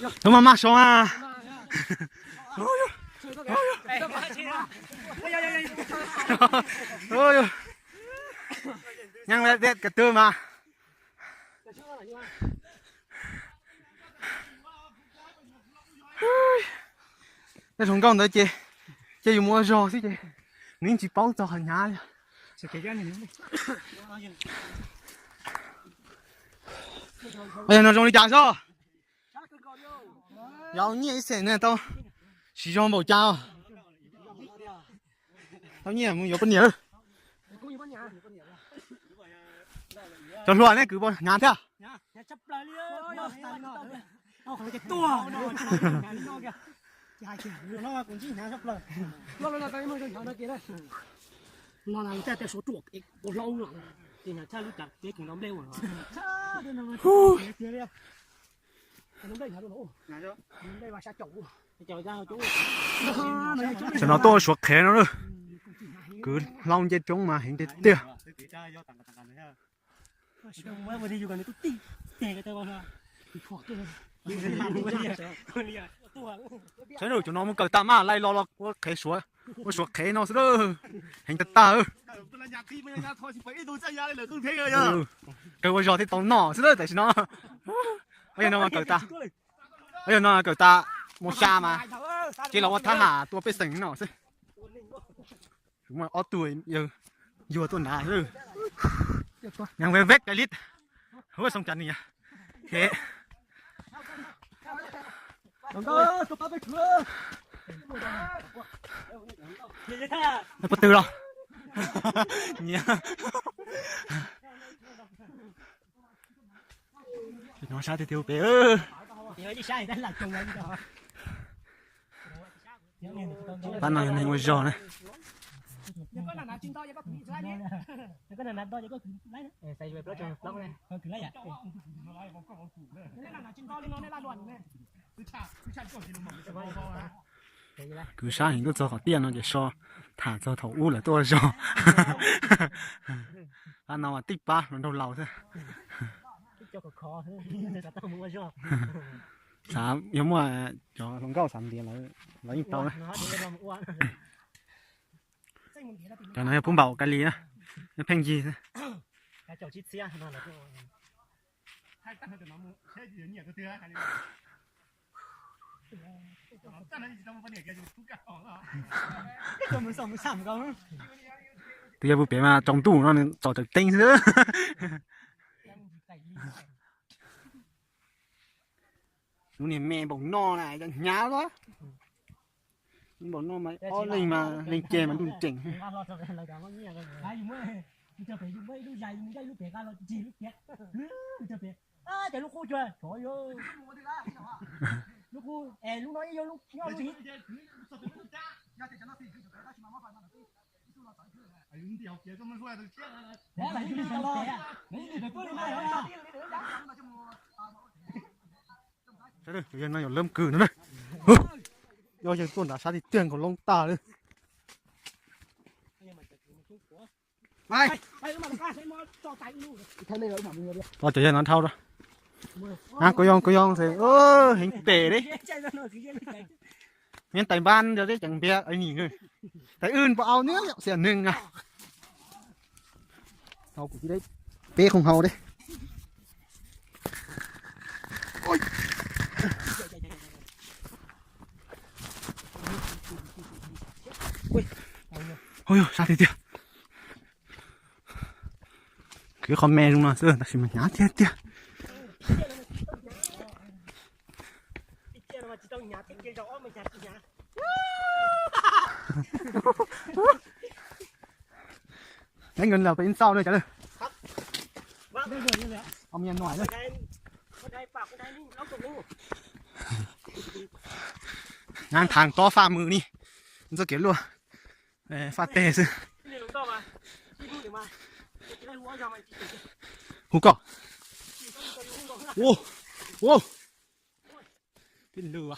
Lub mas maj so mas. Nyob li dej kav twg mas. Tej hluas nkauj ntawd ces, ces yus mus ua zog xwb ces nws yeej tsis paub txog qhov hnyav li. Yog no zoo li cas sob? Yog nyiaj ib xeem ne tau siv zog npaum cas. Tau nyiaj mus yuav poj niam lawm. Cov hluas neb kwv puas hnyav thiab? Tam no tuaj suav qhev no lawm. Kwv hlau nce roob mas heev tiag tiag. Saib cov no mus kawm tas mas laij lo los ua qhev suav, ua suav qhev no xwb lawm. Heev tag tag. Kawg ua zog thiaj tau noj xwb lawm tam sim no. Yog no kawm tas, yog no kawm tas mus xya mas cia los ua thab ham tua pej xeem no xwb. Ob tug yawg yuag tuaj nrad. Nyob vej vej kav li, huab xoo cas ni. Puas twg los? Nyiam. No sab tiag tiag pem. Pab no yog neeg ua zog na. Kwv sab heev tuaj txog qhov tiaj no ces so tham txog thaum ub lawm tuaj ua zog. Pab no mas tib pab hluas nraug laus xwb. Xav yog muaj cov hluas nkauj xav ntiav lawv yeej tau na. Cov no yog pub npaum kab li na, pheej yig xwb. Twb yog pem mas tsaus ntuj no nws txom tawm teeb xwb. Lub niag me npaum no na, hnyav los. Npaum no mas ob leeg mas leej ces mas ntuj ncees. Yog no yog lab kws no na. Yog yawg tuaj nram sab tiag tiag nkaus loob tag li. Cov yawg no dhau. Kuv yoo kuv yoo heev pem li. Miab tais npab yog tib ceev npiab ni, tais wb puas au niab xia neeg na. Hau kuv tib peb khoom hau li. Ui, sab tiag tiag. Kwv qhov me zoo no xwb tab sis mas hnyav tiag tiag. Nyob li ntawd peb ib txauj na cov lawm. Nab thas tob faj mws ni, txoj kev luaj faj teg xwb. Hu koj. Ua, ua. Tib lw.